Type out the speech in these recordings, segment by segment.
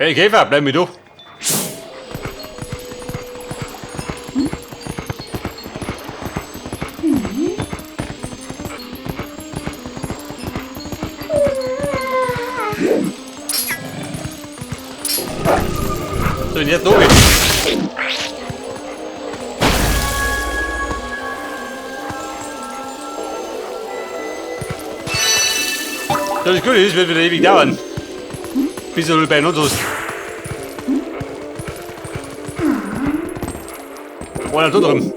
Hey Käfer, bleib mir doch. So, und jetzt noch. So, das Gute ist, wird wieder ewig dauern. Bis du bei uns hast. Einer da drin.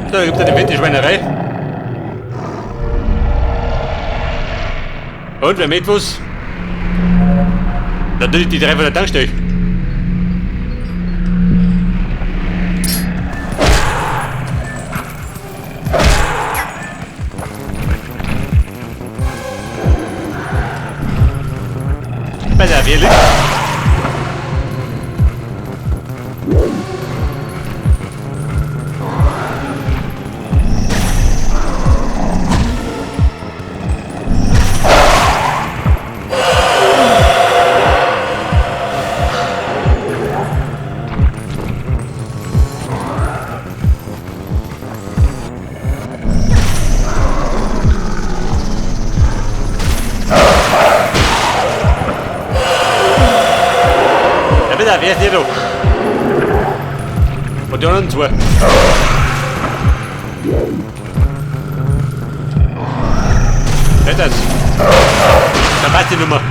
So, da gibt es eine fette Schweinerei. Und wer mit was? Natürlich die drei von der Tankstelle. Bei der Welle. Ja, bitte, wer ist der da? Und die anderen zwei. Wer ist das? Dann passt die Nummer.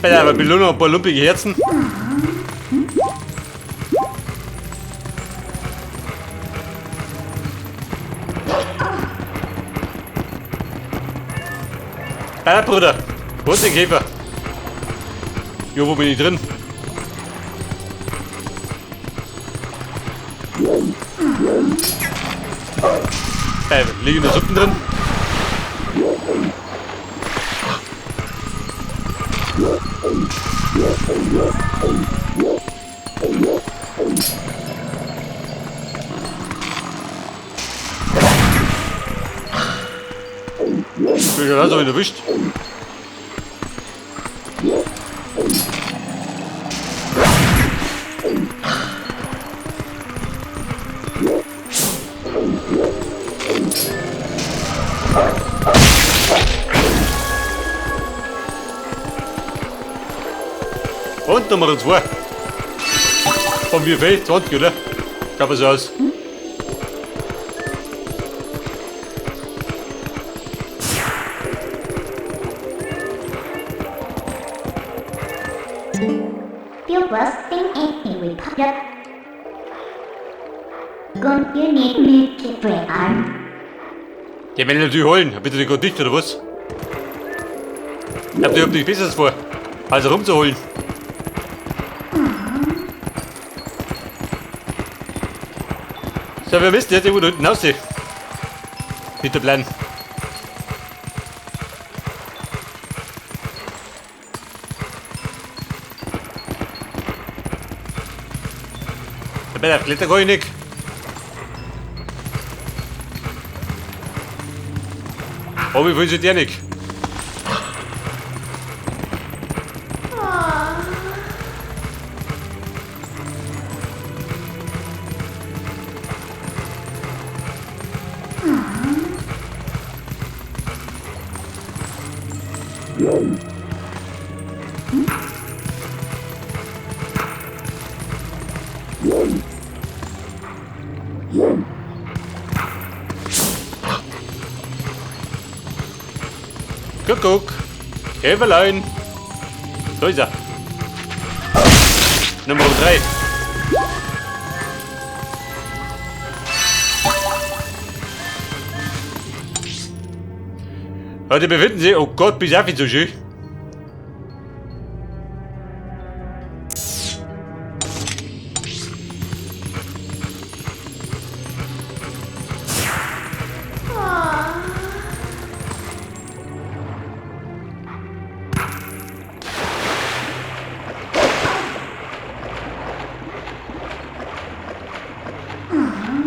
Bitte, aber Belohnung ein paar lumpige Herzen. Ja, Bruder. Wo ist der Käfer? Jo, wo bin ich drin? Liegen da Suppen drin? Bin schon langsam erwischt. Und Nummer 2. Von wie viel? 20, oder? Schaut so aus. Die will ich natürlich holen. Bitte den Gott nicht, oder was? Ich hab überhaupt nichts Besseres vor, als rumzuholen. So, wir müssen jetzt irgendwo da hinten aussehen. Mit der Plan. Bei der Kletter kann ich nicht. Aber ich will sie dir nicht. Kuckuck. Käferlein. So ist er. Nummer 3. Heute befinden Sie. Oh Gott, bis auf so schön.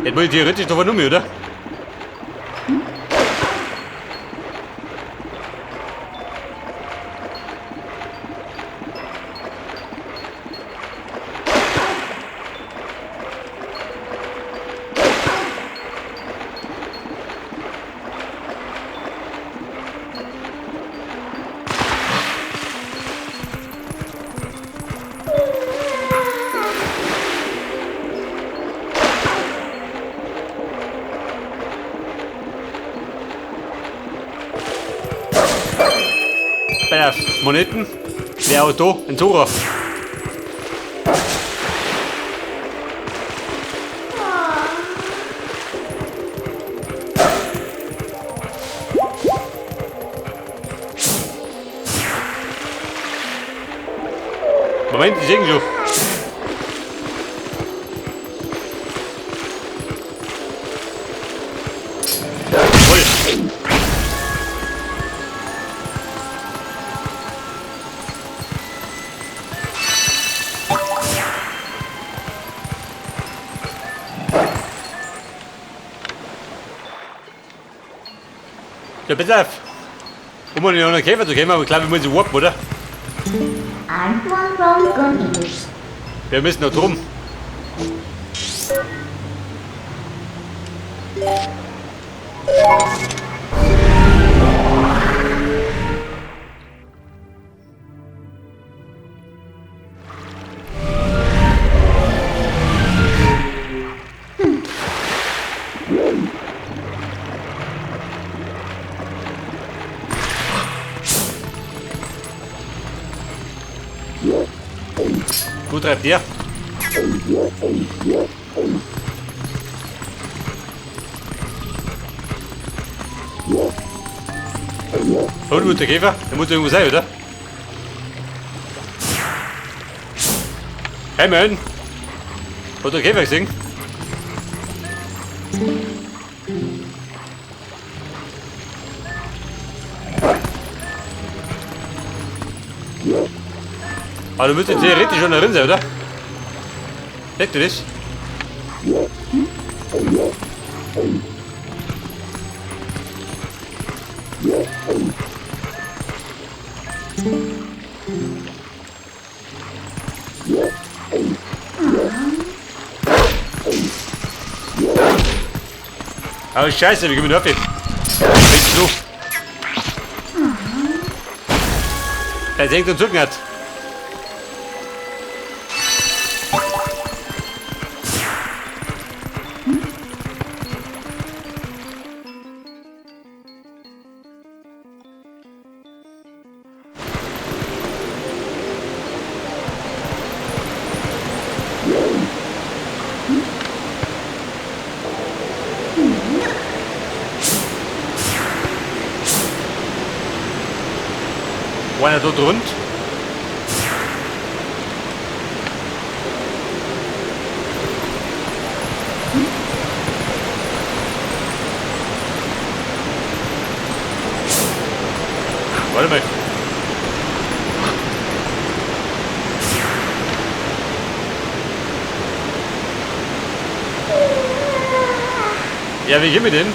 Jetzt muss ich theoretisch noch was um, oder? Bei Moneten wäre auch da ein Zora. Moment, ich sehe ihn schon. Voll. Ja, pass auf. Um an den anderen Käfer zu kommen, aber ich glaube, ich muss sie warpen, oder? Wir müssen noch drum. Wo treibt der? Oh, du, der Käfer, der muss irgendwo sein, oder? Hey man! Hat der Käfer gesehen? Aber du müsstest theoretisch schon drin sein, oder? Merkst du das? Oh Scheiße, wir gehen mit Weg so. Der senkt und Zucken hat. Einer dort rund. Warte mal. Ja, wie gehen wir denn?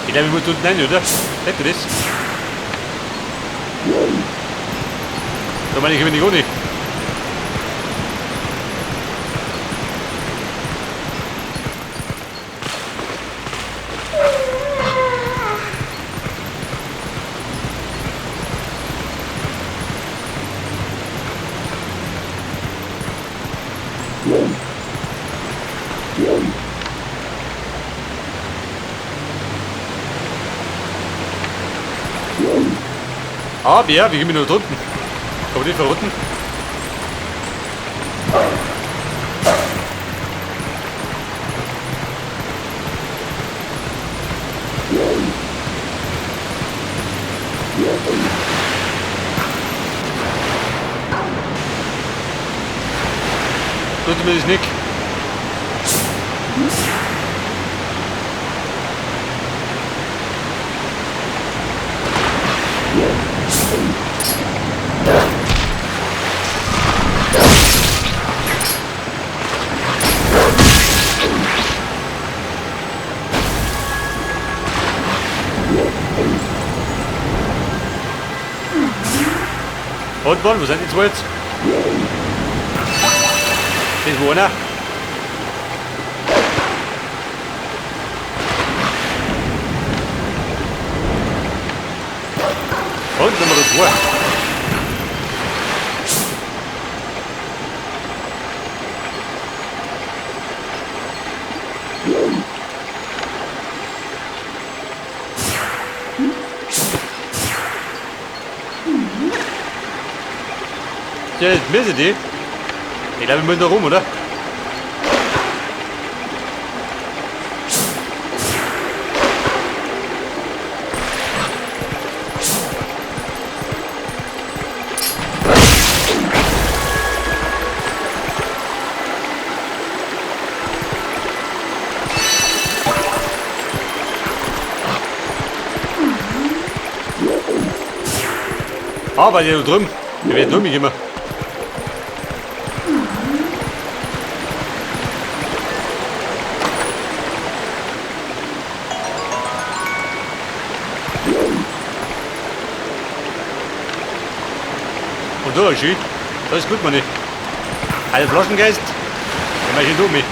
Ich glaube, ich muss unten rein, oder? Merkt ihr das? Da meine ich, bin ich auch nicht. Aber ja, wir gehen nur drunten. Kann man den verrotten? Tut mir das nicht. Und wann, wo sind die zwei jetzt? Das war einer. Und Nummer 2. Ja, jetzt müssen die. Ich glaube, wir müssen da rum, oder? Aber die da drüben, die werden durch mich immer. Und da ist schön. Das ist gut, meine. Alle Flaschengeist. Der macht durch mich.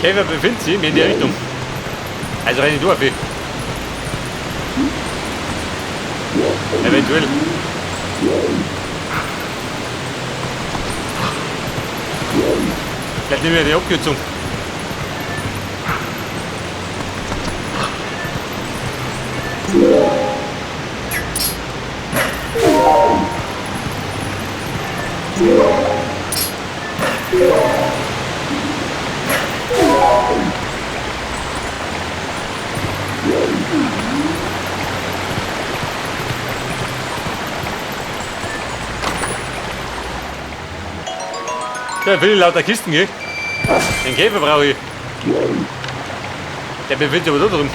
Käfer befindet sich in die Richtung. Also renne ich durch. Eventuell. Vielleicht nehmen wir die Abkürzung. Ja, will lauter Kisten, gell? Den Käfer brauche ich. Der befindet sich aber da drin.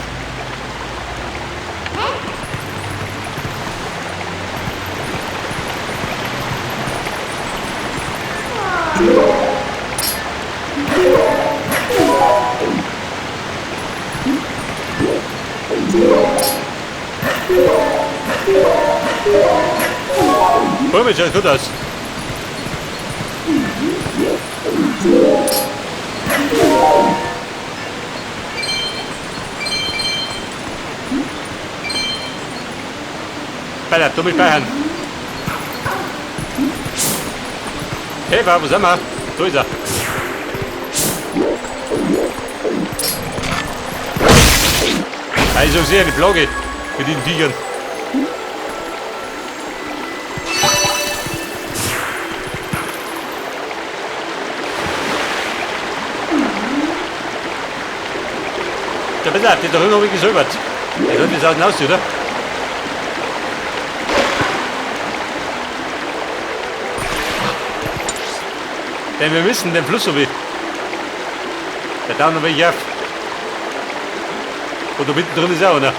Komisch, schaut gut aus. Bei du mich speichern. Hey, wo sind wir? Da ist er. Also sehr eine Plage mit den Viechern. Ja, pass auf, das da drüben habe ich gesäubert. Der sollte das außen aussehen, oder? Denn wir müssen den Fluss so wie. Der da noch welche auf. Und da mittendrin ist auch einer.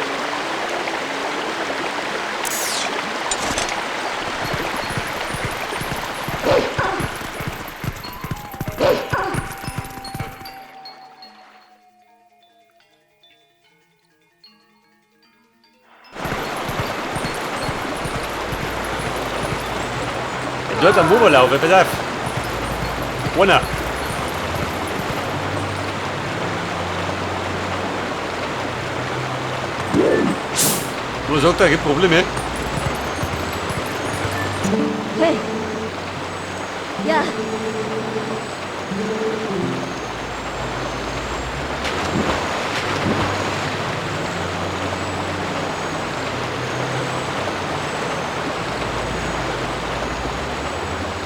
Dort am Oberlauf, pass auf. Einer. Wo sagt er, gibt Probleme? Hey. Ja.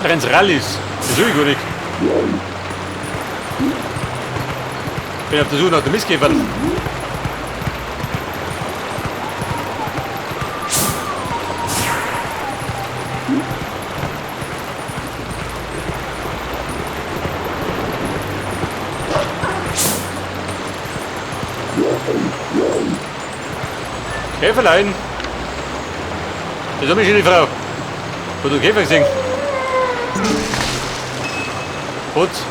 Renns Rallyes. Das will ich gar nicht. Bin auf der Suche nach den Mistkäfern. Käferlein. Das ist eine schöne Frau. Hast du Käfer gesehen? Putz.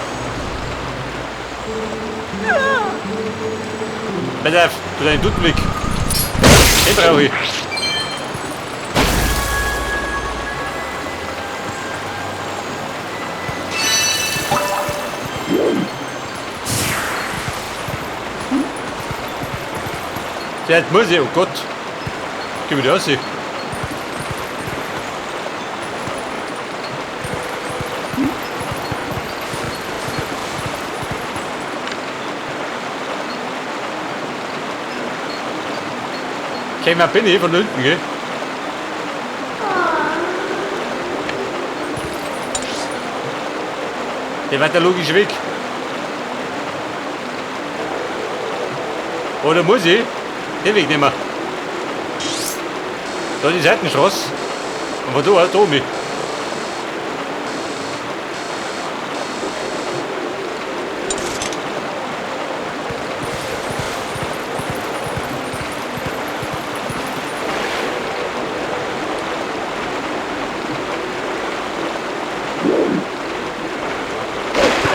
Pass auf, du deinen Dutenblick. Den brauche ich. Der muss ich, oh Gott. Geh wieder raus. Käme bin ich von unten, gell? Der war der logische Weg. Oder muss ich den Weg nehmen? Da die Seitenstraße. Und von da aus da mich.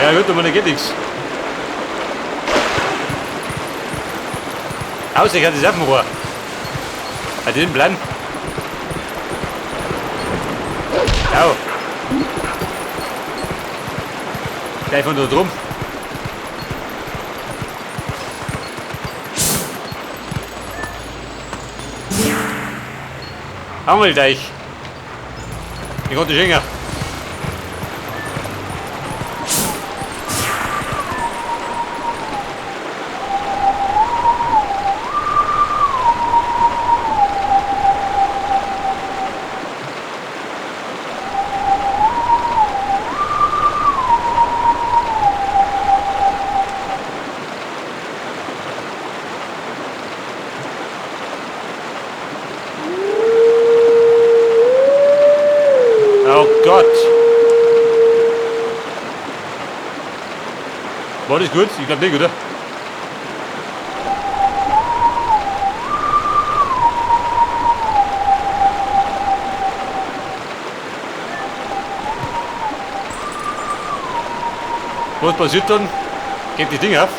Ja gut, aber da geht nichts. Außer ich hatte das Rohr. Hat den Plan. Au. Gleich von da drum. Angelteich. Ich konnte schenken. Oh Gott! War das gut? Ich glaube nicht, oder? Was passiert dann? Geht das Ding auf?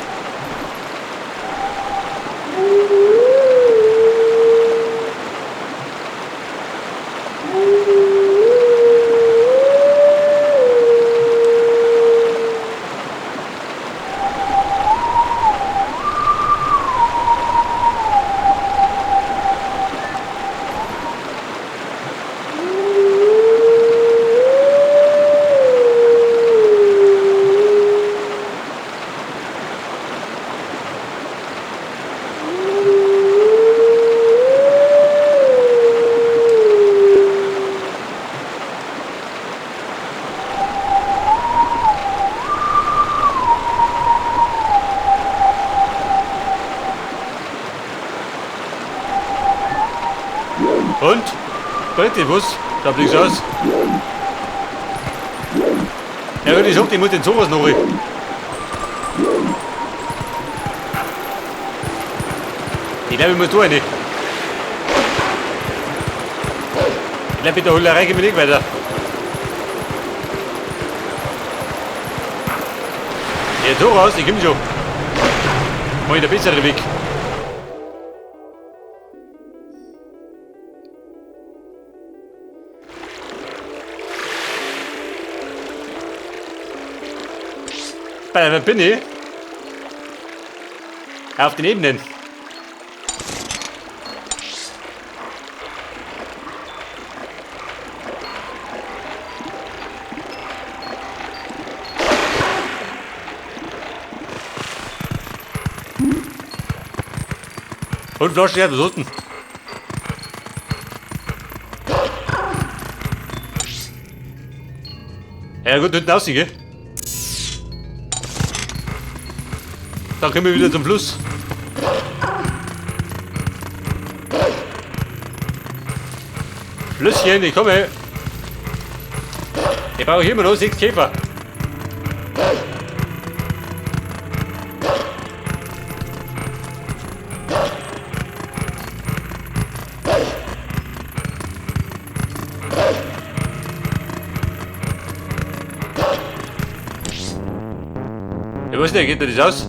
Und? Bringt was? Schaut nichts aus. Ja, wenn ich sag, ich muss den sowas noch. Ich glaube, ich muss da rein. Ich glaube, mit der Hullerei gehen wir nicht weiter. Ja, so raus, ich komm schon. Mach ich der bessere Weg. Bei wer bin ich? Auf den Ebenen. Und Flaschen, ja, was ist denn? Ja gut, hinten aussehen, gell? Dann kommen wir wieder zum Fluss. Flüsschen, ich komme. Ich brauche immer noch 6 Käfer. Weiß nicht, geht dir das aus?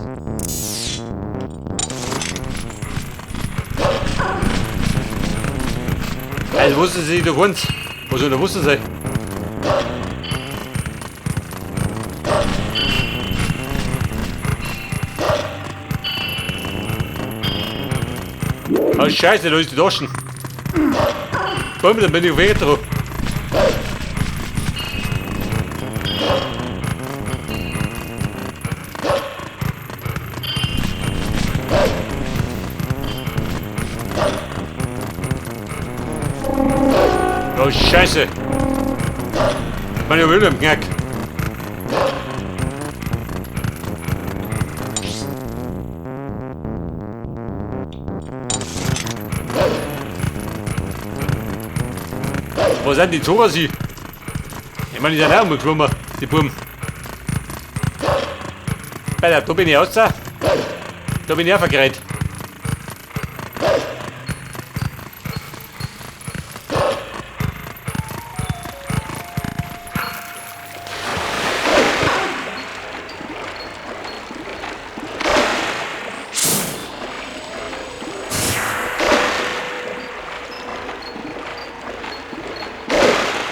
Also wussten sie doch uns. Wo soll der Wusste sein? Oh Scheiße, da ist die Taschen. Komm, dann bin ich weg drauf. Oh Scheiße. Meine Wilhelm Knack. Wo sind die Zoras hier? Ich meine, die sind auch umgeschwommen, die Buben. Alter, da bin ich raus. Da bin ich auch verkreilt.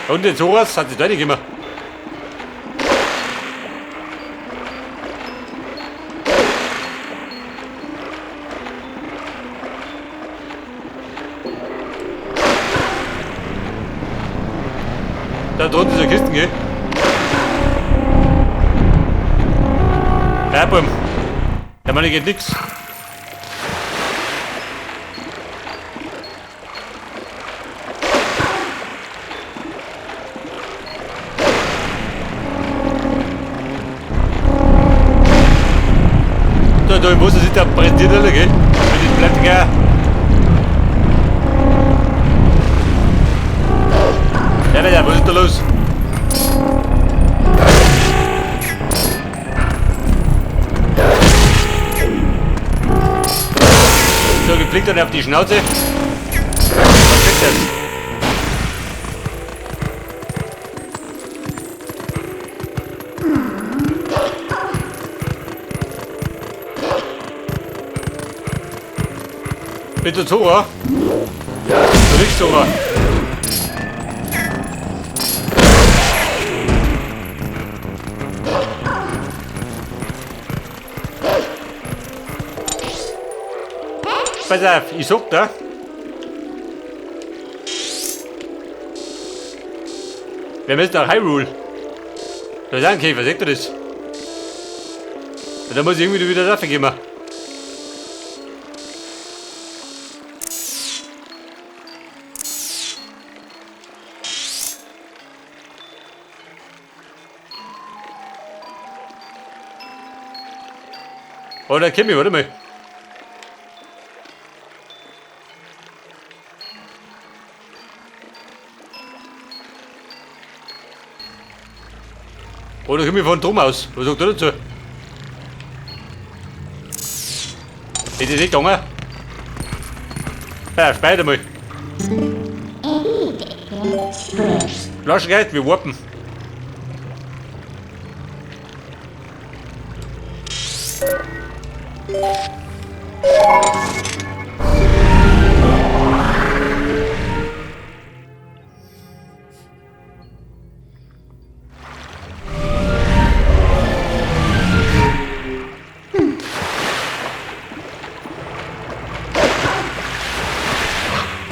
Und den Zoras hat sich da nicht immer. Da drunten ist eine Kiste, gell? Ja, Bumm. Der Mann geht nix. Da im Wasser sieht der präsentiert alle, gell? Mit den Blättern. Ja, ja, was ist da los? So, geflickt dann auf die Schnauze. Was kriegt das? Bitte Zora. Nicht Zora. Pass auf, ich sag da. Wir müssen nach Hyrule. Da ist ein Käfer, seht ihr das? Da muss ich irgendwie wieder dafür gehen. Oh, da komm ich, warte mal. Oh, da komm ich von drum aus. Was sagt er dazu? Ist das nicht gegangen? Ja, speicher mal. Flaschengeist, wir warpen.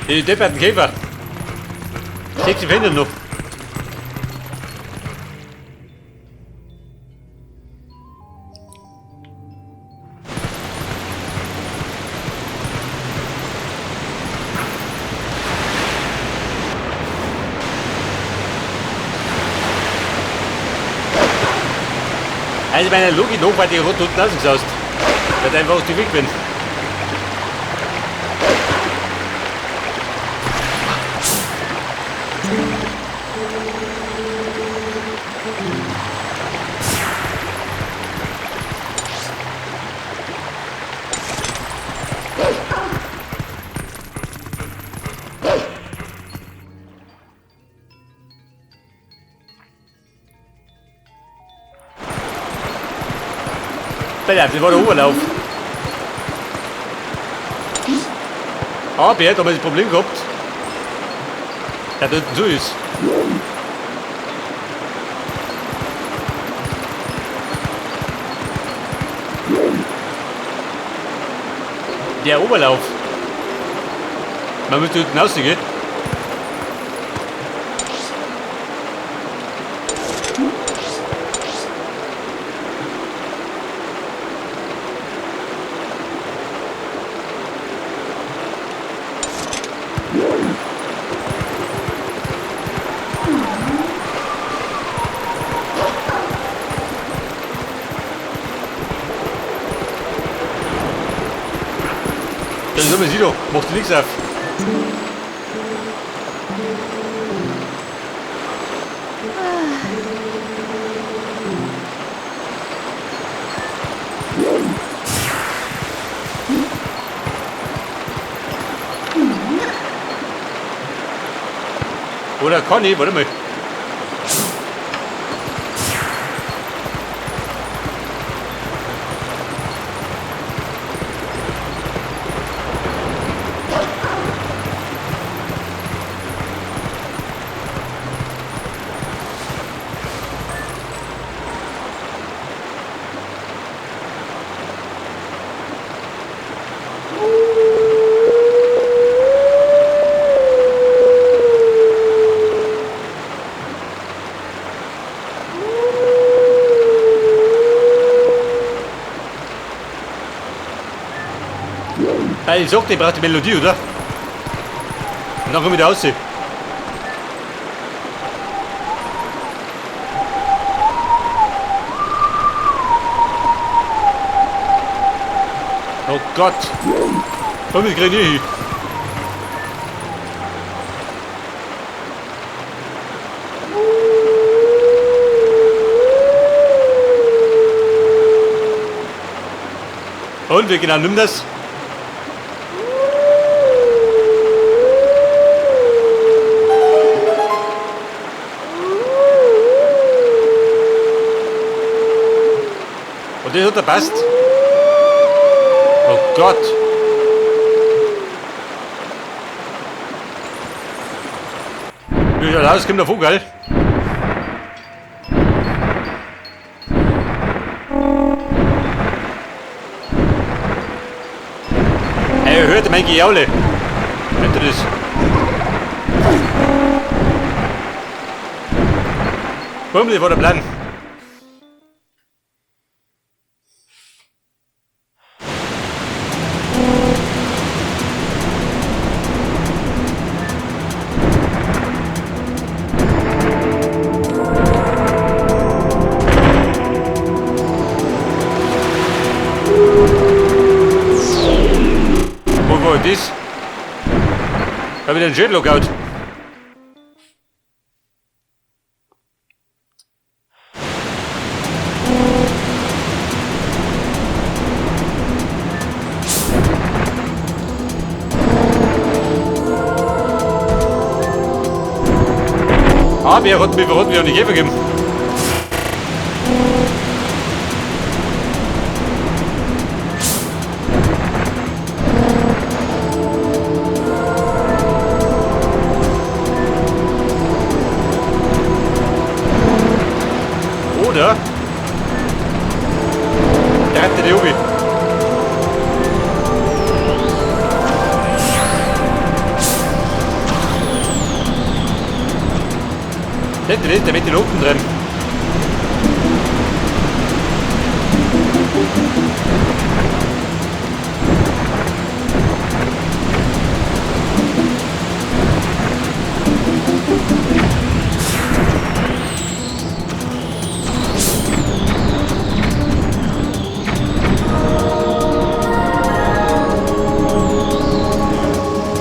Die depperten Käfer. 6 finden noch. Also meine Logik noch, weil die rot unten ausgesaust. Weil ich einfach aus dem Weg bin. Das war der Oberlauf. Aber da haben wir das Problem gehabt, dass das so ist. Der Oberlauf. Man müsste unten rausgehen. Das ist immer sie doch, macht nichts auf. Oder Conny, warte mal. Ich sag, ich brauche die Melodie, oder? Und dann komme ich da raus. Oh Gott! Komm, ich krieg hin. Und wie genau nimm das? Und das hat er passt. Oh Gott. Wie schaut aus? Kommt der Vogel? Hey, hört mein Gejaule. Hört ihr das? Komm, das war der Plan. Wo war das? Hab ich den Jet-Lockout? Aber er hat mir verraten, wie er nicht gegeben. Oder? Der hat den Obi. Der mit den Open drin.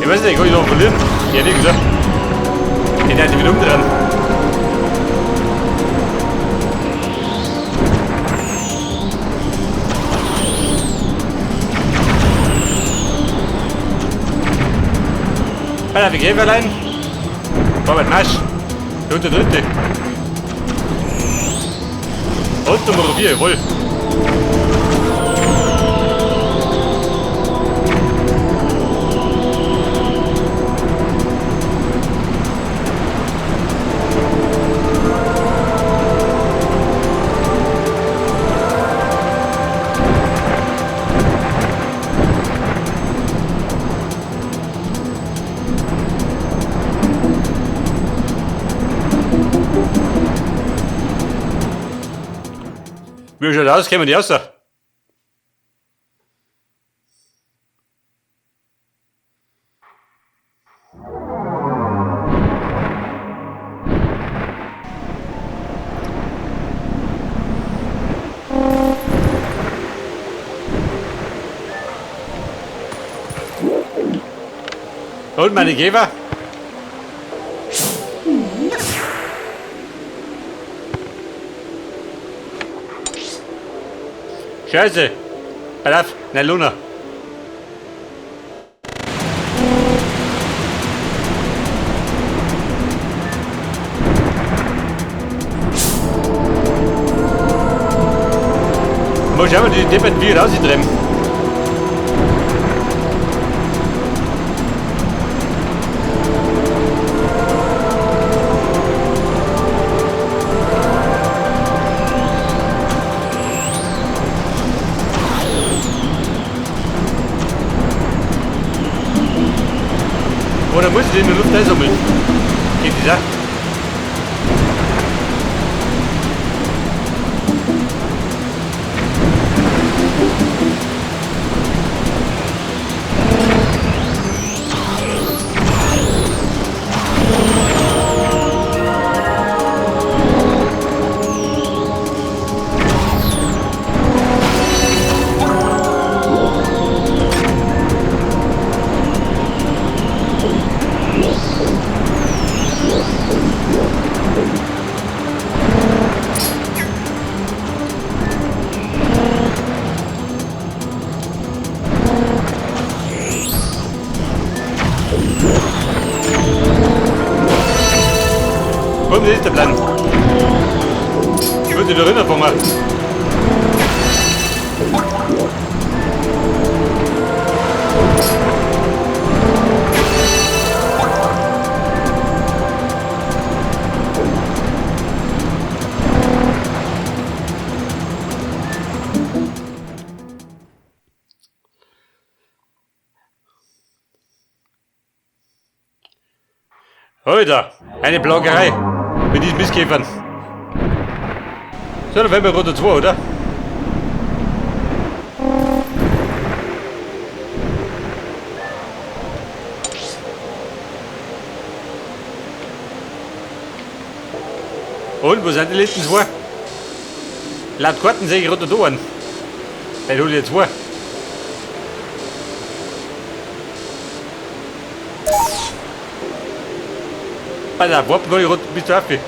Ich weiß nicht, kann ich noch verlieren? Ja, nicht, oder? Den hätte ich wieder umdrehen. Alter, wie gehen wir allein? Robert Marsch. Und der dritte. Und Nummer 4, jawohl. Wie schaut aus? Kommen die raus? Und meine Käfer? Scheiße! Pass auf, nein, Luna. Mal schauen, die deppert wie rausgetreiben. Oder muss ich den in der Luft einsammeln? Geht das auch? Komm, das ist der Plan. Ich würde da rüberfahren. Alter, eine Plagerei mit diesen Mistkäfern. So, dann werden wir Runde 2, oder? Und, wo sind die letzten zwei? Laut Karten sehe ich Runde 2 an. Dann hol ich jetzt zwei. Pass auf, warten kann ich runter bis zur Affe.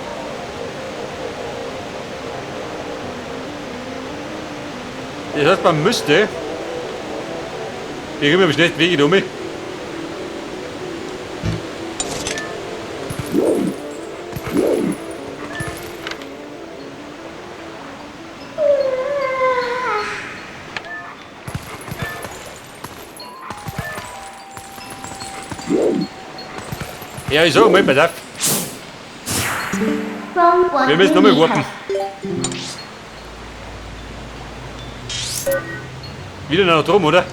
Das heißt, man müsste. Ich komme am schnellsten Weg um. Ja, ich sag mal, pass auf. Wrong one. Wir müssen nochmal warten. Wieder nach drum, oder?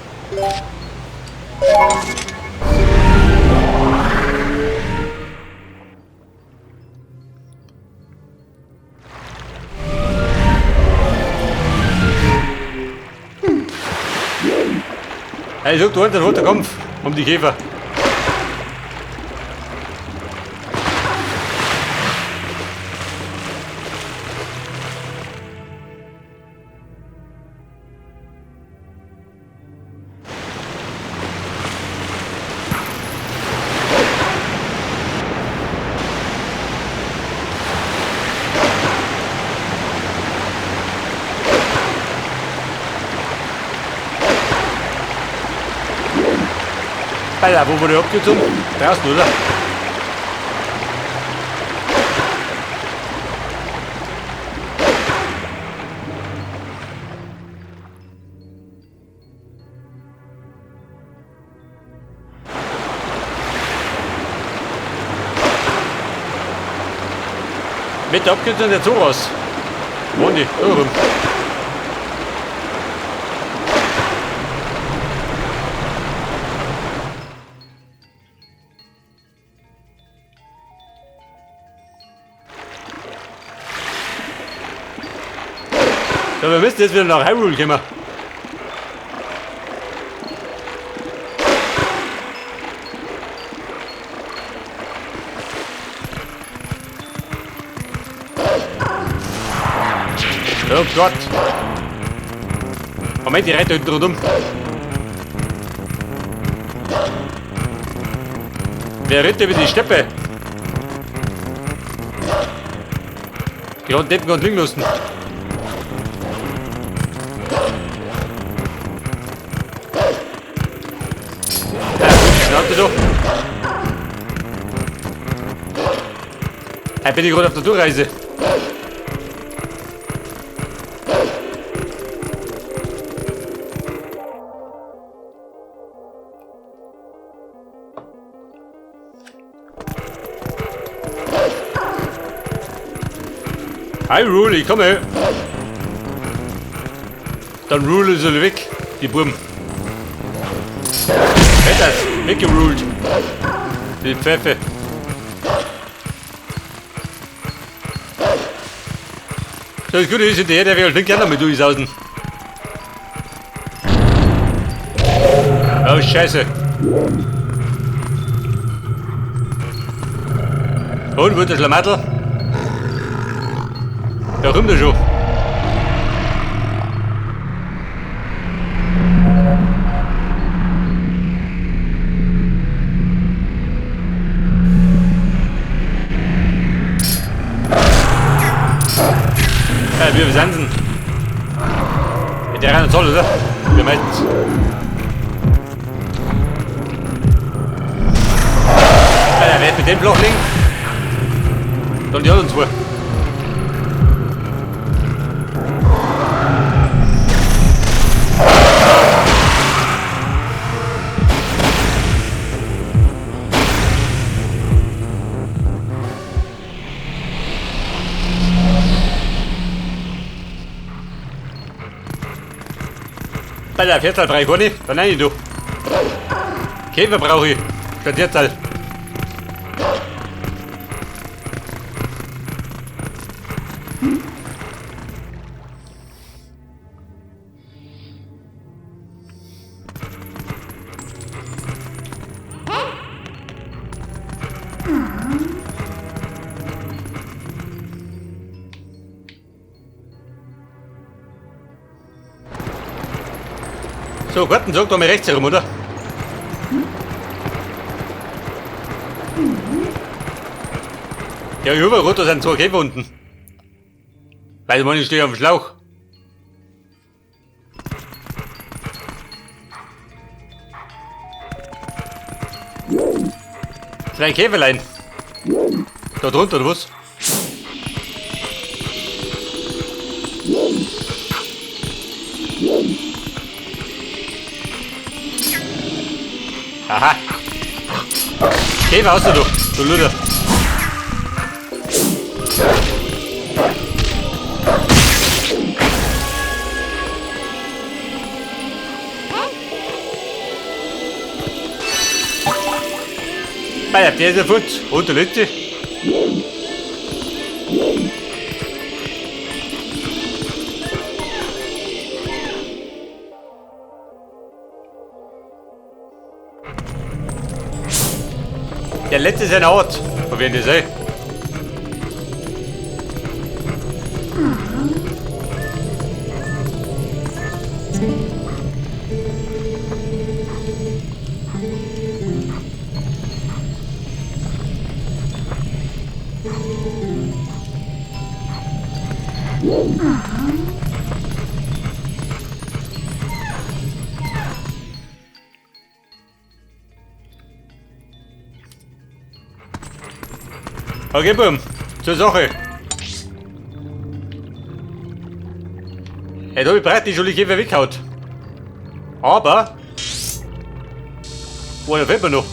Hey, ich sag, du hast einen harter Kampf um die Käfer. Alter, wo wurde abgezogen? Draußen, oder? Mit der Abkürzung der Zoo raus. Wo die? Da rum. So, wir müssen jetzt wieder nach Hyrule kommen. Oh Gott. Moment, die rennt da hinten rundum. Wer rennt über die Steppe? Die haben Deppen gerade liegen lassen. Ja, gut, Schnauze doch. Hey, bin ich gerade auf der Durchreise. Hyrule, ich komme. Dann rule sie weg, die Buben. Das, weggeruled. Die Pfeffe. So, das Gute ist, der will halt gerne mit durchsausen. Oh, Scheiße. Und, wo ist der Schlamassel? Da kommt er schon. Ja, wir sind denn? Der rennt toll, oder? Wir meistens. Ja, wer mit dem Block liegen? Dann die anderen zwei. Bei der Viertel brauche ich gar nicht. Dann nein, du. Käfer brauche ich. Statt Viertel. So, Garten sagt da mal rechts herum, oder? Ja, überall runter sind zwei Käfer unten. Weil man steht auf dem Schlauch. Zwei Käferlein. Da drunter, oder was? Aha. Käfer hast du doch, du Lüder. Der ist ja fort. Und der letzte. Der letzte ist ein Ort. Wo werden die sein? Okay, boom. Zur Sache. Hey, da hab ich praktisch schon die Käfer weggehauen. Aber. Oh, da fehlt mir noch.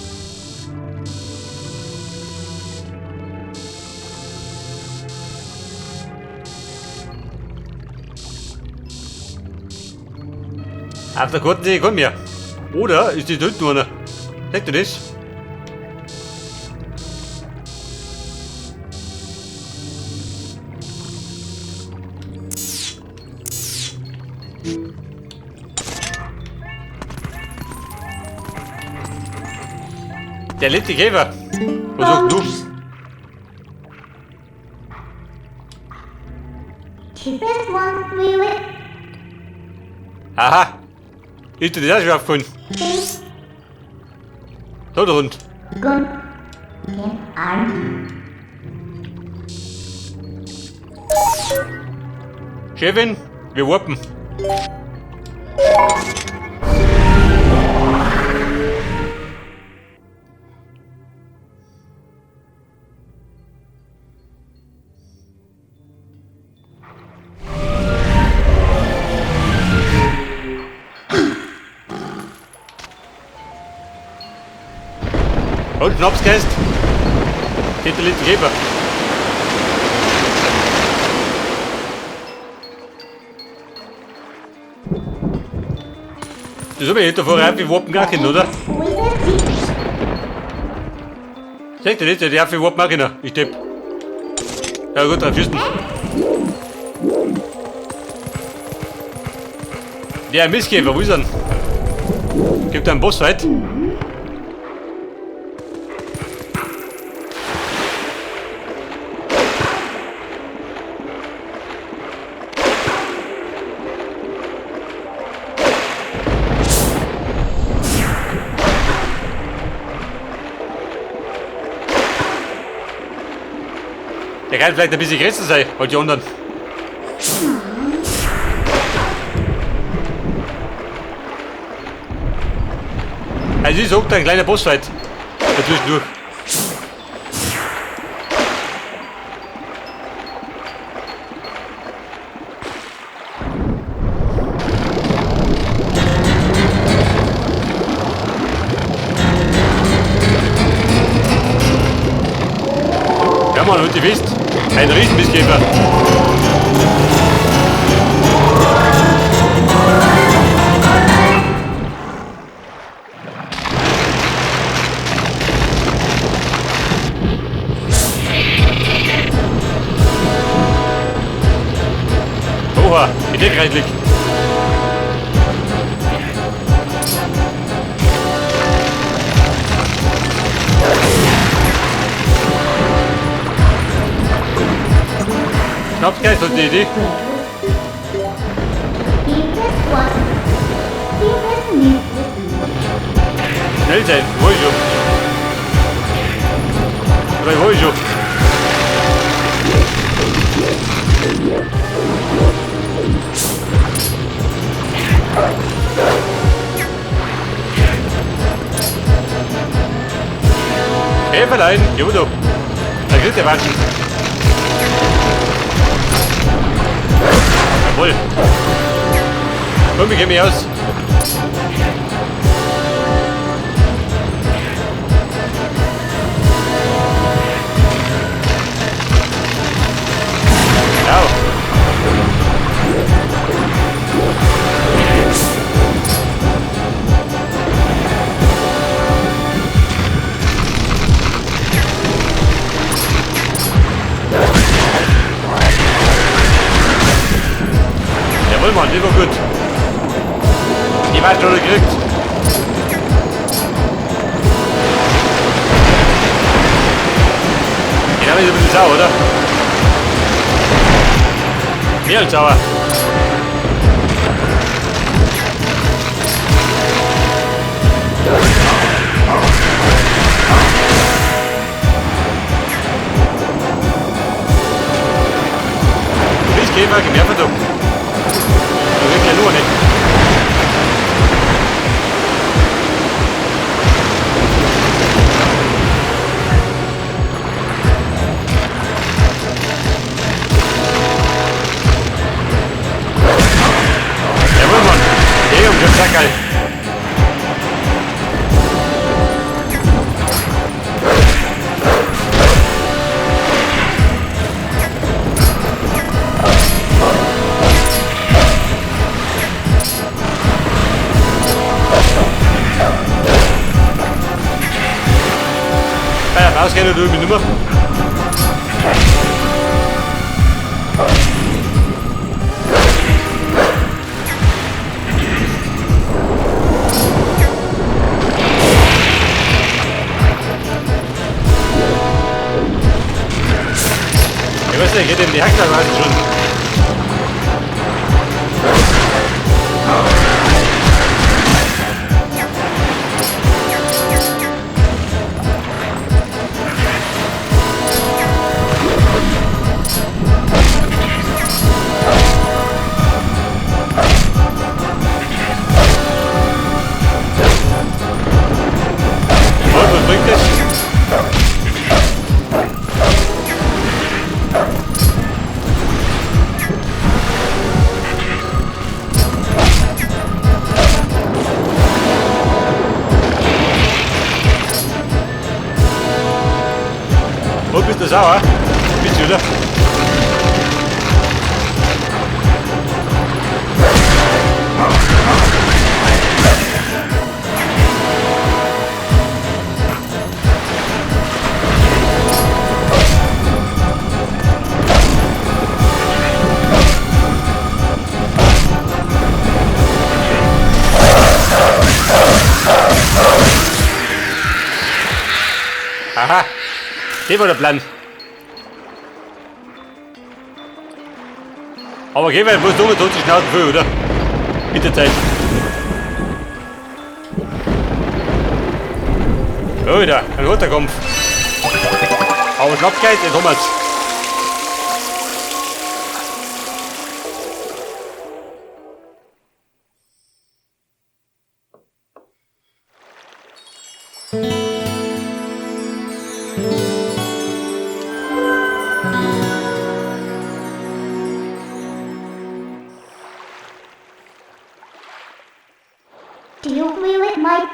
Auf der Karte sehe ich keinen mehr. Oder ist die da hinten einer? Seht ihr das? Der letzte Käfer. Was sagst du? Aha. Ist dir das auch schon aufgefallen? So, der Hund. Chefin, wir warpen. Und Schnapsgeist. Geht der letzte Käfer. Das hab ich nicht davor rein, wir warpen gar keinen, oder? Sag dir nicht, der darf ich warpen auch keiner. Ich depp. Ja gut, drauf schießen. Der Mistkäfer, wo ist er denn? Gibt einen Bossfight? Der kann vielleicht ein bisschen größer sein, als die anderen. Also ich sag da ein kleiner Bossfight. Dazwischendurch. Ja Mann, und ihr wisst, ein Riesenmistkäfer. Oha, wie der gerade liegt. Schnapsgeist hat die Idee. Schnell sein, wo ist schon? Oder wo ist schon? Käferlein, Judo. Da kriegt der Watschen. Jawohl. Komm, ich geh mich aus. Ja. Jawohl, Mann, das war gut. Die war schon gekriegt. Den habe ich ein bisschen sauer, oder? Mehr als sauer. Mistkäfer, geh mir einfach da. Du kriegst ja nur nicht. Jawohl, Mann. Hey, um den Sackerl. Bei der Maus geht du mich nimmer. Alter, ich hätte ihm die Hacken reißen schon. Und was bringt das? Und bist du sauer? Bist du, oder? Aha, das war der Plan. Aber geh mal, muss dumme tot die Schnauze voll, oder? Mit der Zeit. Oh, wieder, ein roter Kampf. Aber Schnappgeld, jetzt haben wir's. Do you really like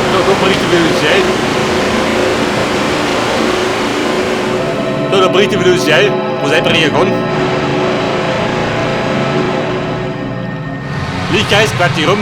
So, da bricht die wieder das Seil. So, da bricht wieder das Seil, was einbrechen kann. Lichtgeist, quatscht dich rum.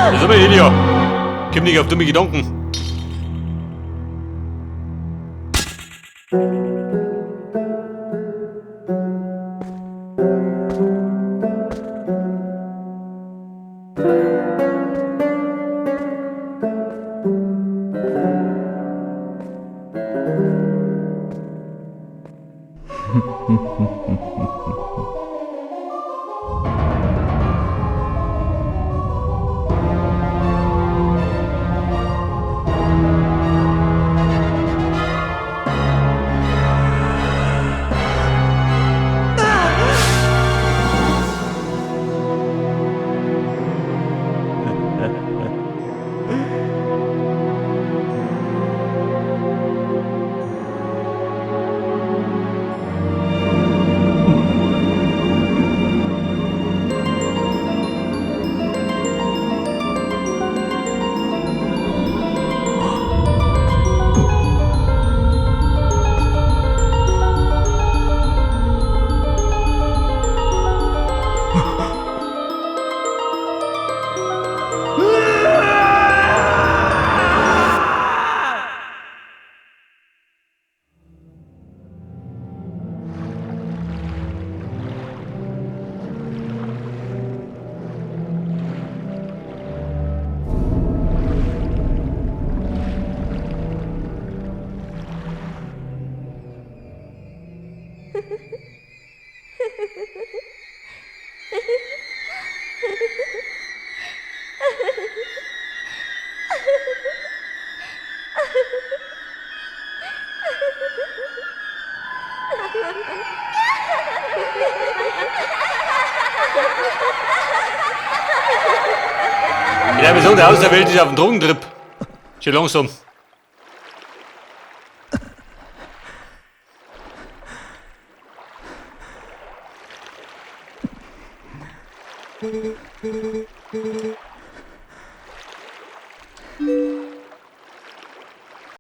Das ist aber Helio. Komm nicht auf dumme Gedanken. Ich glaube, so der Auserwählte ist auf dem Drogentrip. Schon langsam.